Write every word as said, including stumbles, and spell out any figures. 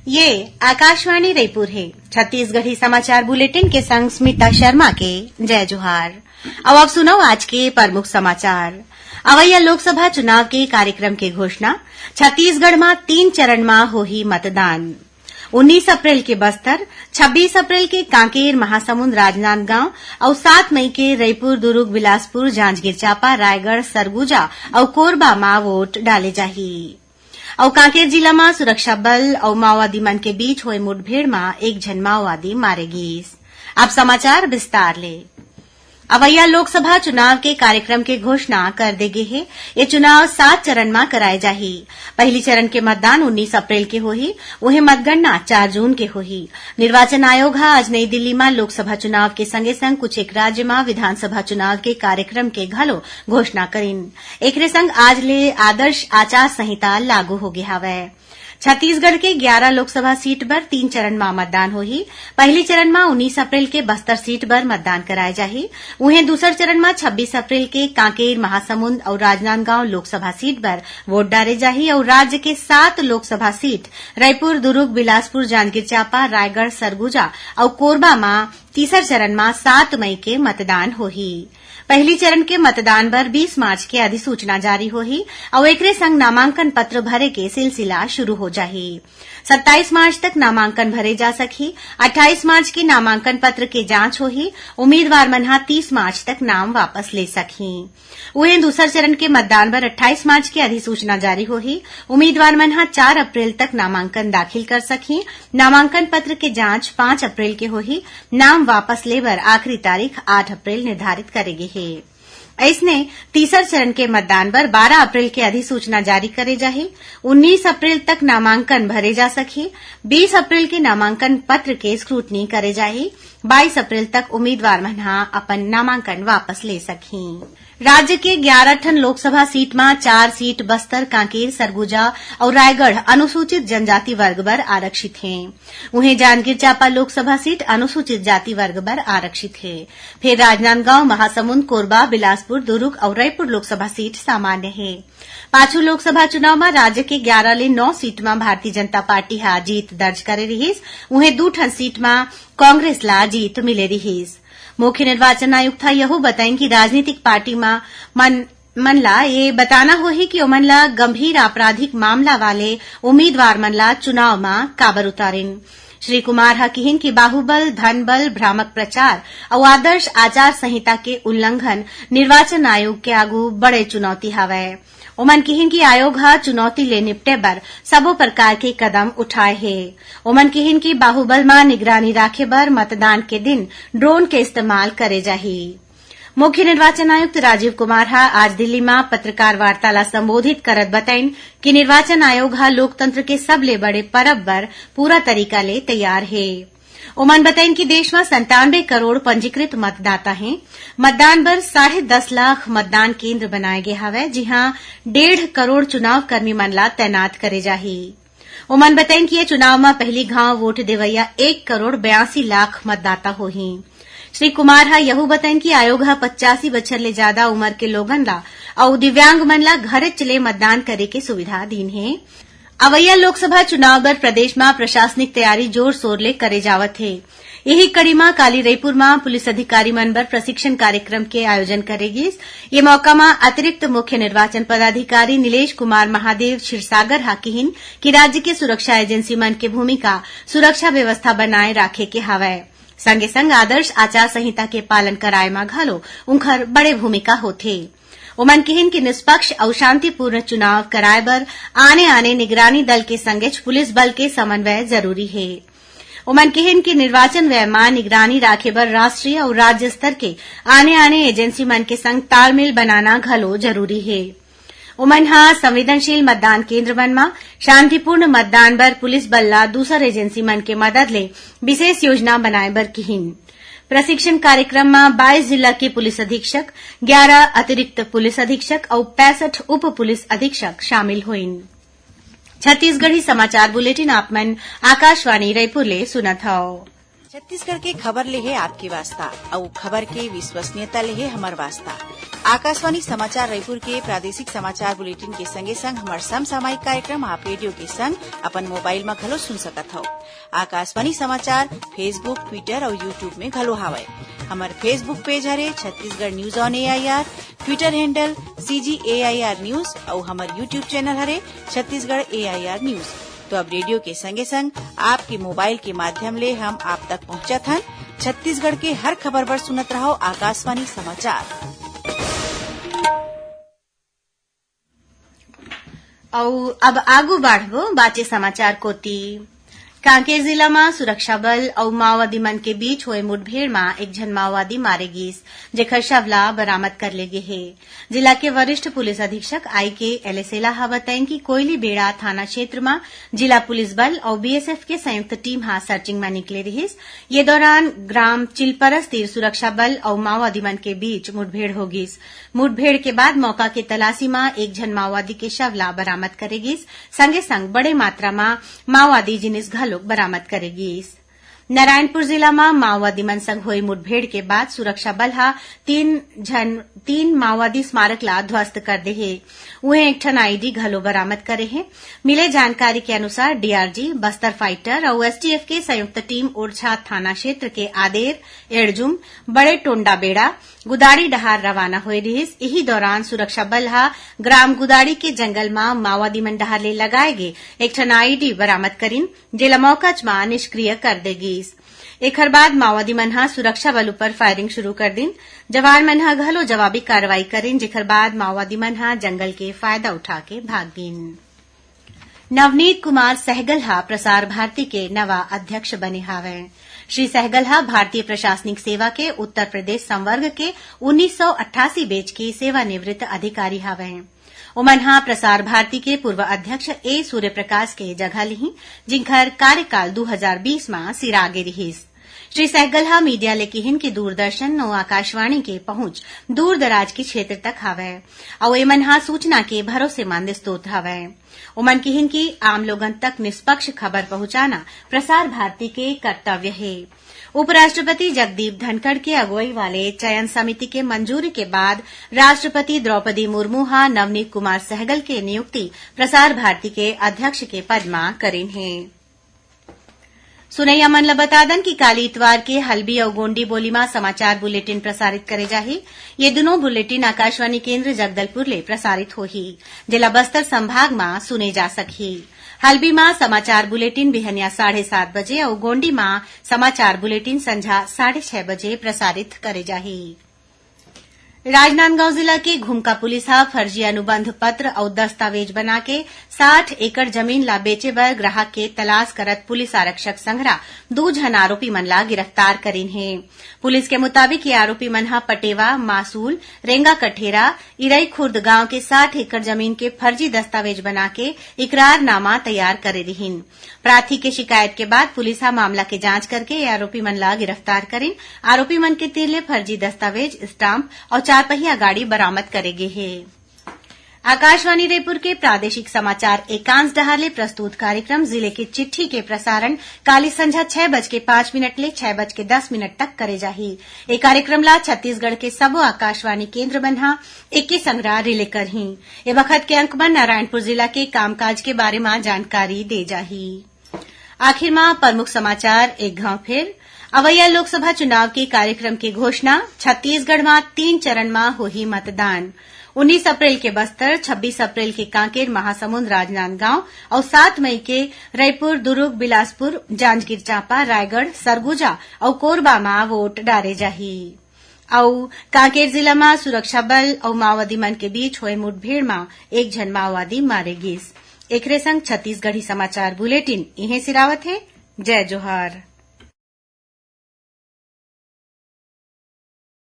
ये आकाशवाणी रईपुर हे। छत्तीसगढ़ी समाचार बुलेटिन के संग स्मिता शर्मा के जय जोहार। अब आप सुनव आज के प्रमुख समाचार। अवइया लोकसभा चुनाव के कार्यक्रम के घोषणा। छत्तीसगढ़ म तीन चरण म होही मतदान। उन्नीस अप्रैल के बस्तर, छब्बीस अप्रैल के कांकेर, महासमुंद, राजनांदगांव अउ सात मई के रईपुर, दुरूग, बिलासपुर, जांजगीर चांपा, रायगढ़, सरगुजा अउ कोरबा म वोट डाले जाही। अउ कांकेर जिला म सुरक्षा बल अउ माओवादी मन के बीच होए मुठभेड़ म एक झन माओवादी मारे गीस। अब समाचार विस्तार ले। अवइया लोकसभा चुनाव के कार्यक्रम के घोषणा कर दे गे हे। ये चुनाव सात चरण म कराए जाही। पहिली चरण के मतदान उन्नीस अप्रैल के होही, उहें मतगणना चार जून के होही। निर्वाचन आयोग ह आज नई दिल्ली म लोकसभा चुनाव के संगे-संग कुछ एक राज्य म विधानसभा चुनाव के कार्यक्रम के घलो घोषणा करिन। एकरे संग आज ले आदर्श आचार संहिता लागू हो गे हावय। छत्तीसगढ़ के ग्यारा लोकसभा सीट बर तीन चरण म मतदान होही। पहिली चरण म उन्नीस अप्रैल के बस्तर सीट बर मतदान कराए जाही। उहें, दूसर चरण म छब्बीस अप्रैल के कांकेर, महासमुंद अउ राजनांदगांव लोकसभा सीट बर वोट डारे जाही अउ राज्य के सात लोकसभा सीट, रईपुर, दुरूग, बिलासपुर, जांजगीर चांपा, रायगढ़, सरगुजा अउ कोरबा म तीसर चरण म सात मई के मतदान होही। पहिली चरण के मतदान बर बीस मार्च के अधिसूचना जारी होही अउ एकरे संग नामांकन पत्र भरे के सिलसिला शुरू हो जाही। सत्ताईस मार्च तक नामांकन भरे जा सकही। अट्ठाईस मार्च के नामांकन पत्र के जांच होही। उम्मीदवार मन ह तीस मार्च तक नाम वापस ले सकही। उहें, दूसर चरण के मतदान बर अट्ठाईस मार्च के अधिसूचना जारी होही। उम्मीदवार मन ह चार अप्रैल तक नामांकन दाखिल कर सकही। नामांकन पत्र के जांच पाँच अप्रैल के होही। नाम वापस ले बर आखिरी तारीख आठ अप्रैल निर्धारित करे गे हे। अइसने, तीसर चरण के मतदान बर बारह अप्रैल के अधिसूचना जारी करे जाही। उन्नीस अप्रैल तक नामांकन भरे जा सकही। बीस अप्रैल के नामांकन पत्र के स्क्रूटनी करे जाही। बाईस अप्रैल तक उम्मीदवार मन ह अपन नामांकन वापस ले सकही। राज्य के ग्यारा ठन लोकसभा सीट म चार सीट बस्तर, कांकेर, सरगुजा अउ रायगढ़ अनुसूचित जनजाति वर्ग बर आरक्षित हे। उहें, जांजगीर चांपा लोकसभा सीट अनुसूचित जाति वर्ग बर आरक्षित हे। फेर राजनांदगांव, महासमुंद, कोरबा, बिलासपुर, दुरूग अउ रईपुर लोकसभा सीट सामान्य हे। पाछू लोकसभा चुनाव म राज्य के ग्यारा ले नौ सीट म भारतीय जनता पार्टी ह जीत दर्ज करे रिहिस, उहें दू ठन सीट म कांग्रेस ला जीत मिले रिहिस। मुख्य निर्वाचन आयुक्त ह यहू बताइन कि राजनीतिक पार्टी म मन, मन ला ये बताना होही कि ओमन ला गंभीर आपराधिक मामला वाले उम्मीदवार मन ला चुनाव म काबर उतारिन। श्री कुमार ह किहिन कि बाहुबल, धनबल, भ्रामक प्रचार अउ आदर्श आचार संहिता के उल्लंघन निर्वाचन आयोग के आगू बड़े चुनौती हवय। ओमन किहिन कि आयोग ह चुनौती ले निपटे बर सबो प्रकार के कदम उठाए हे। ओमन किहिन कि बाहुबल म निगरानी राखे बर मतदान के दिन ड्रोन के इस्तेमाल करे जाही। मुख्य निर्वाचन आयुक्त राजीव कुमार ह आज दिल्ली म पत्रकार वार्ता ला संबोधित करत बताइन कि निर्वाचन आयोग ह लोकतंत्र के सबले बड़े परब बर पूरा तरीका ले तैयार हे। ओमन बताइन कि देश म संतानवे करोड़ पंजीकृत मतदाता हे। मतदान बर साढ़े दस लाख मतदान केंद्र बनाए गे हवय, जिहां डेढ़ करोड़ चुनाव कर्मी मन ला तैनात करे जाही। ओमन बताइन कि ये चुनाव म पहिली घांव वोट देवइया एक करोड़ बयासी लाख मतदाता होही। श्री कुमार ह यहू बताइन कि आयोग ह पचासी बछर ले जादा उमर के लोगन ला अउ दिव्यांग मन ला घरेच ले मतदान करे के सुविधा दीन हे। अवइया लोकसभा चुनाव बर प्रदेश म प्रशासनिक तैयारी जोर-शोर ले करे जावत हे। इही कड़ी म काली रईपुर म पुलिस अधिकारी मन बर प्रशिक्षण कार्यक्रम के आयोजन करे गिस। ये मौका म अतिरिक्त मुख्य निर्वाचन पदाधिकारी नीलेश कुमार महादेव क्षीरसागर ह किहिन कि राज्य के सुरक्षा एजेंसी मन के भूमिका सुरक्षा व्यवस्था बनाए राखे के हवय। संगे संग आदर्श आचार संहिता के पालन कराए म घलो उंखर बड़े भूमिका होथे। ओमन किहिन कि निष्पक्ष अउ शांतिपूर्ण चुनाव कराए बर आने-आने निगरानी दल के संगेच पुलिस बल के समन्वय जरूरी हे। ओमन किहिन कि निर्वाचन व्यय म निगरानी राखे बर राष्ट्रीय अउ राज्य स्तर के आने-आने एजेंसी मन के संग तालमेल बनाना घलो जरूरी हे। ओमन ह संवेदनशील मतदान केंद्र मन म शांतिपूर्ण मतदान बर पुलिस बल ला दूसर एजेंसी मन के मदद ले विशेष योजना बनाए बर किहिन। प्रशिक्षण कार्यक्रम म बाईस जिला के पुलिस अधीक्षक, ग्यारा अतिरिक्त पुलिस अधीक्षक अउ पैंसठ उप पुलिस अधीक्षक शामिल होइन। छत्तीसगढ़ी समाचार बुलेटिन आप मन आकाशवाणी रईपुर ले सुनत हव। छत्तीसगढ़ के खबर ले हे आपके वास्ता, अउ खबर के विश्वसनीयता ले हे हमर वास्ता। आकाशवाणी समाचार रायपुर के प्रादेशिक समाचार बुलेटिन के संगे संग हमर समसामयिक कार्यक्रम आप रेडियो के संग अपन मोबाइल म घलो सुन सकत हव। आकाशवाणी समाचार Facebook, Twitter अउ YouTube में घलो हावय। हमर Facebook पेज हरे Chhattisgarh news on AIR, Twitter handle CG AIR news अउ हमर YouTube चैनल हरे छत्तीसगढ़ एआईआर न्यूज। तो अब रेडियो के संगे संग आपके मोबाइल के माध्यम ले हम आप तक पहुंचत हन। छत्तीसगढ़ के हर खबर बर सुनत रहव आकाशवाणी समाचार। अउ अब आगू बाढ़बो बाचे समाचार कोति। कांकेर जिला म सुरक्षा बल अउ माओवादी मन के बीच होए मुठभेड़ म एक झन माओवादी मारे गीस, जेकर शव ला बरामद कर ले गे हे। जिला के वरिष्ठ पुलिस अधीक्षक आई के एलेसेला ह बताइन कि कोयली बेड़ा थाना क्षेत्र म जिला पुलिस बल अउ बीएसएफ के संयुक्त टीम ह सर्चिंग म निकले रिहिस। ये दौरान ग्राम चिलपरस तीर सुरक्षा बल अउ माओवादी मन के बीच मुठभेड़ हो गीस। मुठभेड़ के बाद मौका के तलाशी म एक झन माओवादी के शव ला बरामद करे गीस। संगे संग बड़े मात्रा म माओवादी जिनिस घलोक बरामद करे गीस। नारायणपुर जिला म माओवादी मन संग होए मुठभेड़ के बाद सुरक्षा बल ह तीन झन, तीन माओवादी स्मारक ला ध्वस्त कर दे हे। उहें एक ठन आईईडी घलो बरामद करे हे। मिले जानकारी के अनुसार डीआरजी, बस्तर फाइटर अउ एसटीएफ के संयुक्त टीम ओरछा थाना क्षेत्र के आदेर, एड़जुम, बड़े टोंडा बेड़ा, गुदाड़ी डहार रवाना होए रिहिस। इही दौरान सुरक्षा बल ह ग्राम गुदाड़ी के जंगल म माओवादी मन डहार ले लगाए गे एक ठन आईईडी बरामद करिन, जेला मौकाच म निष्क्रिय कर दे गीस। एखर बाद माओवादी मन ह सुरक्षा बल ऊपर फायरिंग शुरू कर दिन। जवान मन ह घलो जवाबी कार्रवाई करिन, जेखर बाद माओवादी मन ह जंगल के फायदा उठा के भाग गिन। नवनीत कुमार सहगल ह प्रसार भारती के नवा अध्यक्ष बने हावय। श्री सहगल ह भारतीय प्रशासनिक सेवा के उत्तर प्रदेश संवर्ग के उन्नीस सौ अट्ठासी बैच के सेवानिवृत्त अधिकारी हावय। ओमन ह प्रसार भारती के पूर्व अध्यक्ष ए सूर्यप्रकाश के जगह लिही, जिंखर कार्यकाल दू हजार बीस म सिरा गे रिहिस। श्री सहगल ह मीडिया ले किहिन कि दूरदर्शन अउ आकाशवाणी के पहुंच दूर-दराज के क्षेत्र तक हवय अउ एमन ह सूचना के भरोसेमंद स्रोत हवय। ओमन किहिन कि आम लोगन तक निष्पक्ष खबर पहुंचाना प्रसार भारती के कर्तव्य हे। उपराष्ट्रपति जगदीप धनखड़ के अगुवई वाले चयन समिति के मंजूरी के बाद राष्ट्रपति द्रौपदी मुर्मू ह नवनीत कुमार सहगल के नियुक्ति प्रसार भारती के अध्यक्ष के पद म करिन हे। सुनइया मन ल बता दन कि काली इतवार के हल्बी अउ गोंडी बोली म समाचार बुलेटिन प्रसारित करे जाही। ये दुनों बुलेटिन आकाशवाणी केंद्र जगदलपुर ले प्रसारित होही, जेला बस्तर संभाग म सुने जा सकही। हल्बी म समाचार बुलेटिन बिहनिया साढ़े सात बजे अउ गोंडी म समाचार बुलेटिन संझा साढ़े छह बजे प्रसारित करे जाही। राजनांदगांव जिला के घुमका पुलिस ह फर्जी अनुबंध पत्र अउ दस्तावेज बना के साठ एकड़ जमीन ला बेचे बर ग्राहक के तलाश करत पुलिस आरक्षक संघरा दू झन आरोपी मन ला गिरफ्तार करिन हे। पुलिस के मुताबिक ये आरोपी मन ह पटेवा, मासूल, रेंगा कठेरा, इरई खुर्द गांव के साठ एकड़ जमीन के फर्जी दस्तावेज बना के इकरारनामा तैयार करे रिहिन। प्रार्थी के शिकायत के बाद पुलिस ह मामला के जांच करके ये आरोपी मन ला गिरफ्तार करिन। आरोपी मन के तीर ले फर्जी दस्तावेज, स्टाम्प अउ चारपहिया गाड़ी बरामद करे गे हे। आकाशवाणी रायपुर के प्रादेशिक समाचार एकांश डहार ले प्रस्तुत कार्यक्रम जिले के चिट्ठी के प्रसारण काली संझा छह बज के पाँच मिनट ले छह बज के दस मिनट तक करे जाही। ए कार्यक्रम ला छत्तीसगढ़ के सबो आकाशवाणी केंद्र मन ह एके संघरा रिले करही। ए बखत के अंक म नारायणपुर जिला के कामकाज के बारे म जानकारी दे जाही। आखिर म प्रमुख समाचार एक घाव फेर। अवइया लोकसभा चुनाव के कार्यक्रम के घोषणा। छत्तीसगढ़ म तीन चरण म होही मतदान। उन्नीस अप्रैल के बस्तर, छब्बीस अप्रैल के कांकेर, महासमुंद, राजनांदगांव अउ सात मई के रायपुर, दुरूग, बिलासपुर, जांजगीर चांपा, रायगढ़, सरगुजा अउ कोरबा म वोट डारे जाही। अउ कांकेर जिला म सुरक्षा बल अउ माओवादी मन के बीच होए मुठभेड़ म एक झन माओवादी मारे गिस। एकरे संग छत्तीसगढ़ी समाचार बुलेटिन इहें सिरावत हे। जय जोहार।